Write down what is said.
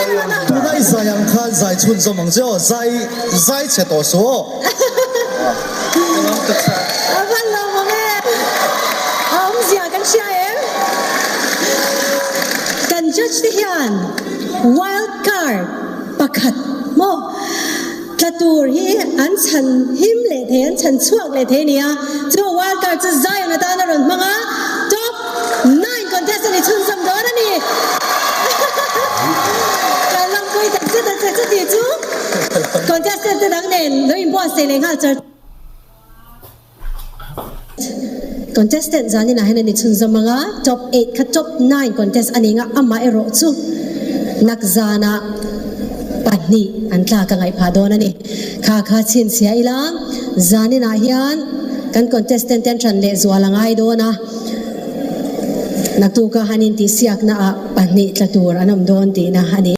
Tuna i zai ang khan zai chhunzawm ang che aw, zai zai chhe tawh suh aw. A van lawmawm e, a awmzia kan hria em? Kan judge te hian wild card pakhat maw tla tur hi an chhan him leh thei, an chhan chhuak leh thei a ni a, chu wild card chu Zion atan a rawn hmang a, top nine contestant i chhunzawm dawn a ni. Kan lawmpui tak zet a che chuti chu contestant te dang nen lo inbuatsaih leh nghal char. Contestant zanin ah hian an inchhunzawm ang a, top eight kha top nine contest a ni ang a, amah erawh chu nak zanah pahnih an tlak a ngaih phah dawn a ni. Kha kha chhinchhiah ila zanin ah hian kan contestant te an hran leh zual a ngai dawn a, naktuka han intihsiakna ah pahnih tla tur an awm dawn tihna a ni.